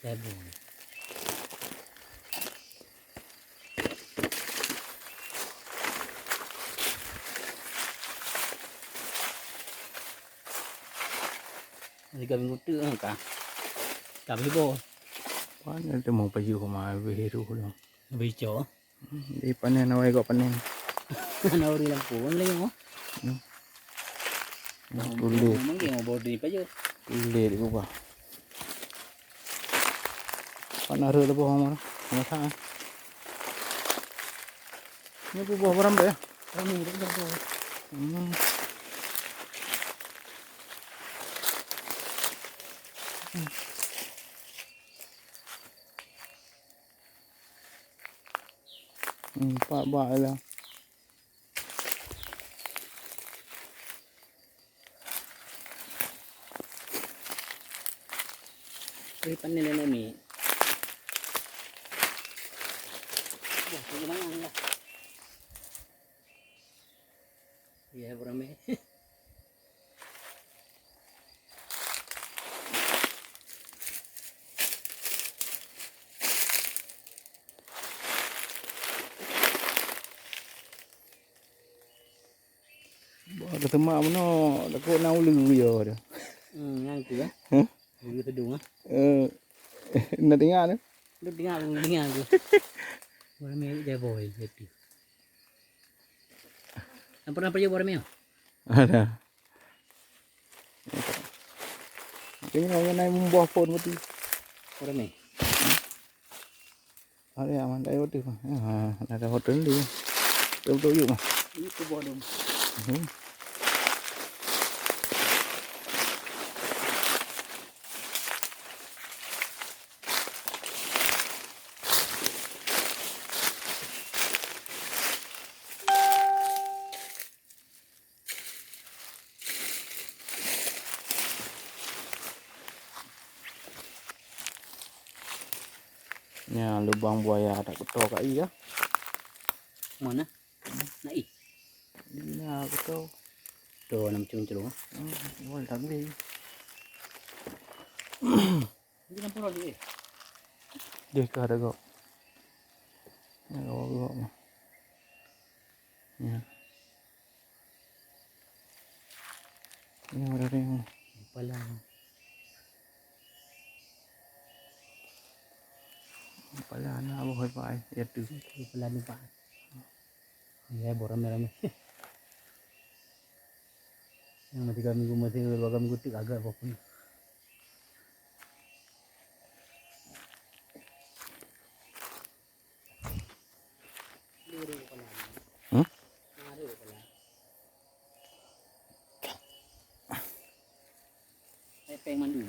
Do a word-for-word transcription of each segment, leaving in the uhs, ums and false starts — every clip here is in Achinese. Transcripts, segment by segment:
Sabu. Tiga minggu tu, eh, ka. Ka beuh boh. Pan ada mau payu ke mai beuh tu. Beuh cok. Di panen awai kok panen. Hana ureueng lampu, ureueng laén. Hmm. Tuléh. Memang dia mau bodi payu. Tuléh di bawah. Panas rot leubeh mah. Masak, eh. Ini buah barang ya? Ramé dah buah. Hmm. Hmm, empat bak lah. Beri panen nenek mi. Wah, bagaimana lah? Ya, beramai. Bah, ke semak meunoe, takot na uleue yo dah. Hmm, nyan tu, eh. Huh? Uleue teudong, eh. Eh, na tinggal tu. Lu tinggal, lu tinggal tu. Warna merah je boy, happy. Nampak, nampak je warna merah? Ada. Tengok orang naik membuah pun betul. Warna merah. Ada yang mana? Ada hotel mah. Ha, ada hotel ni. Betul-betul yuk mah. Ini kubah dong. Hmm. Nya lubang buaya tak betul kat iya. Mana? Na ih. Di na betul. Tu nam cung-cung. Hmm, boleh tak boleh. Di na pura di. Deh ka ada gok. Nya gok gok mah. Nya. Nya ada ni. Pala. Pala na boh pai ya tu. Pala ni pak. Ya, boh ramai-ramai. Yang masih kami, masih dua kami kutik agak apa pun. Hmm? Pepeng mandum.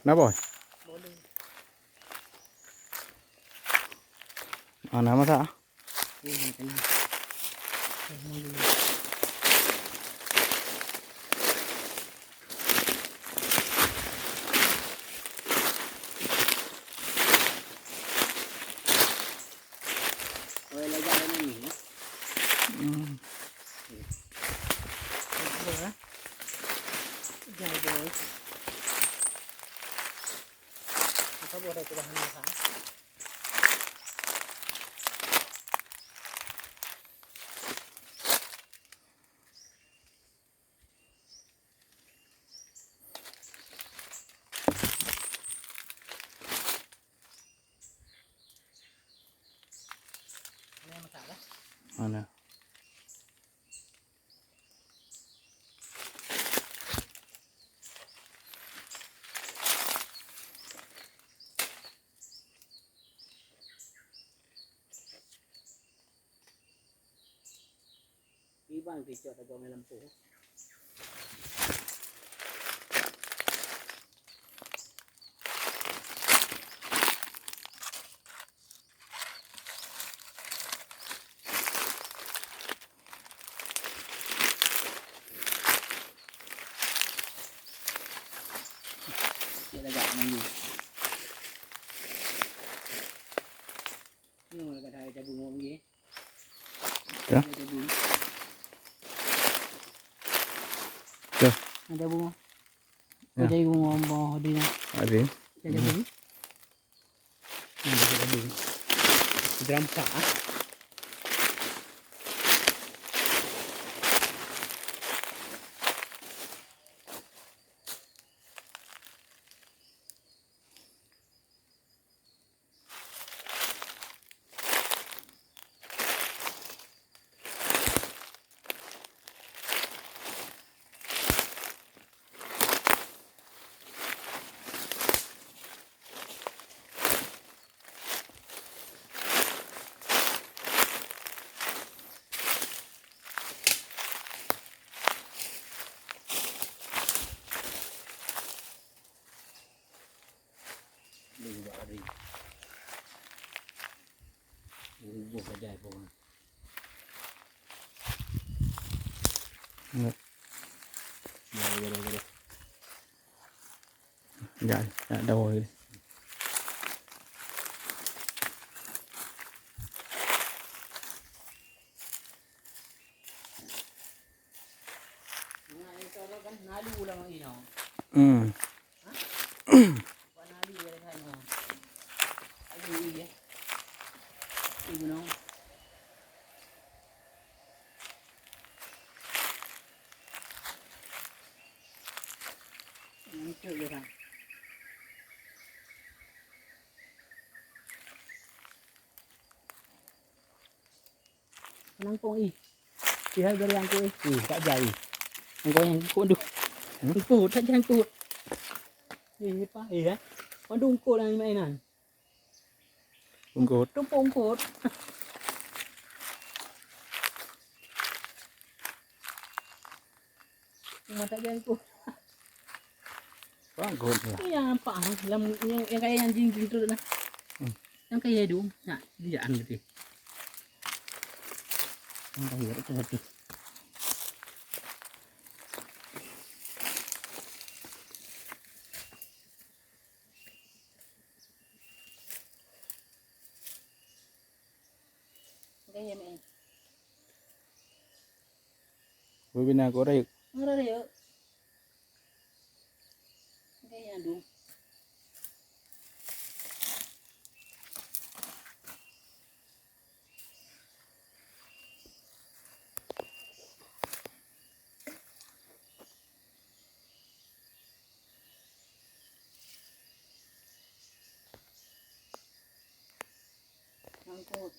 Na boh? Mana masak? Hmm. Mana? Ibang kicok tegoe lam po. Cek lagak nanggi. Nyoe lagak hai tabung ngon ngi. Ya. Hai tabung. Ya. Hai tabung. Ya. Hai tabung ngon bawah di na. Ada. Hai tabung. Hmm, hai tabung. Jerampak, ah. Lé bak lari. Ruboh saja ipoh. Nggak. Ya, ya, ya, ya. Nggak, nggak ada lagi. Hmm. Nangkong ih. Ih, hai bari angkong ih. Ih, tak jai ih. Angkong nyang kok duh. Hmm? Angkong, tak jai angkong. Ih, apa? Ih, eh. Mandum angkong dalam mainan. Ungkot. Tumpuk ungkot. Mata jai angkong. Bagus lah. Iya, nampak ah. Lam yang, yang kaya yang jing-jing tu lah. Hmm. Yang kaya hidung. Nah, dia an gitu. Yang kaya tu satu. Gaya meh. Wei bina ko rayeuk. Ngara rayeuk. Gaya dong. Angkot.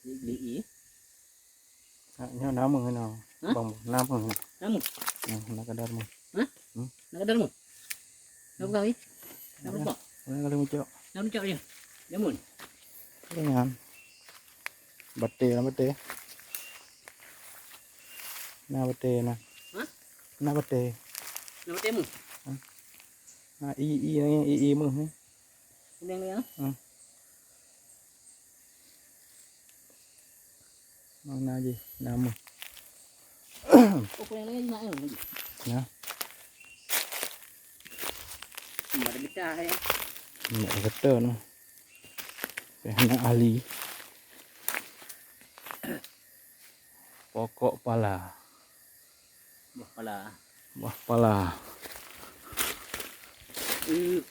Beli-beli. Ha, nyoe nama kena. Hah? Bang, nama kena. Nama? Nah, nak kadar mah. Hah? Hmm? Nak kadar mah? Nak kawin? Nak berapa? Mana kali mucok? Nak mucok je. Jamun. Ringan. Batai lah batai. Nah, batai nah. Hah? Nah, batai. Nak batai mu? Hah? Nah, i, i, i, i, i, meuh ni. Kuning ni, ya? Hmm. Mana je nama? Oh, kuning ni nak, ya? Nah. Mat getah ya. Mat getah noh. Pih hana ahli. Pokok pala. Buah pala. Buah pala. Eh.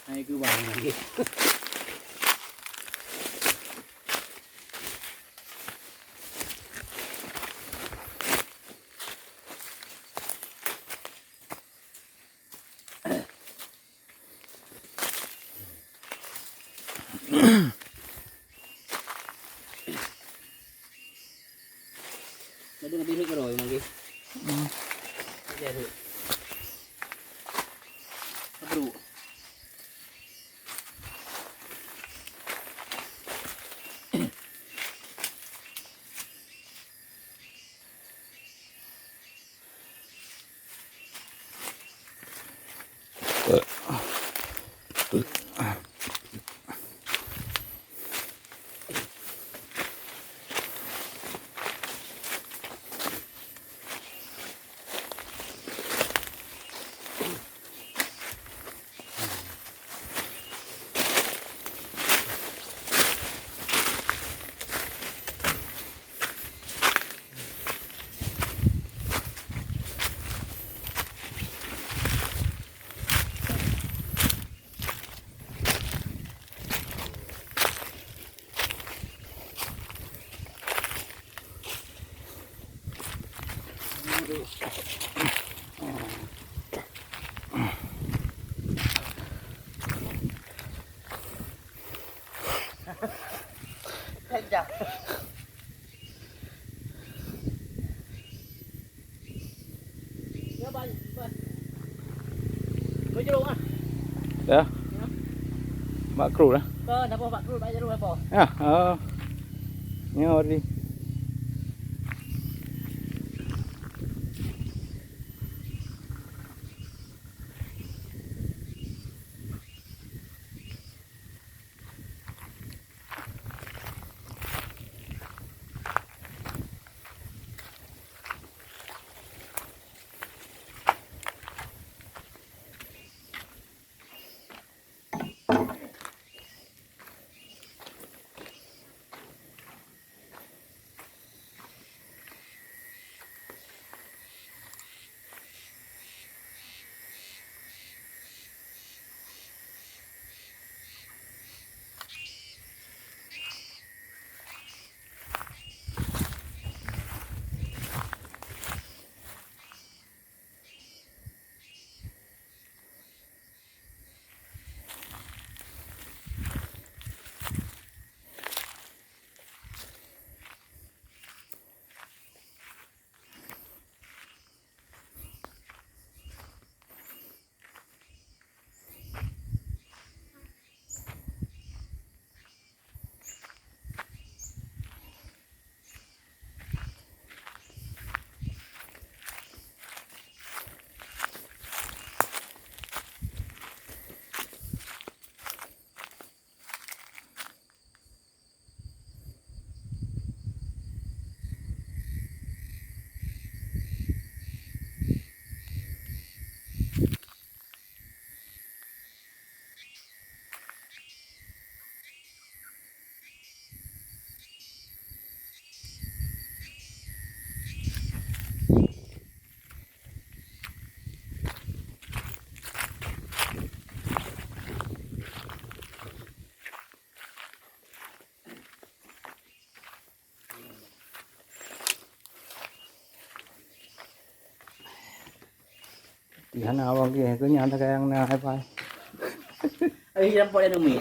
Hai, kubang lagi. Jadi nabi rhot keudroe lagi. Hmm. Jadi rhot. Aduh. Ya. Bak kru dah. Ya, oh. Nyoe di. Di sana abang dia tu nyata kayak na hai pai. Ai, nampak dia numi.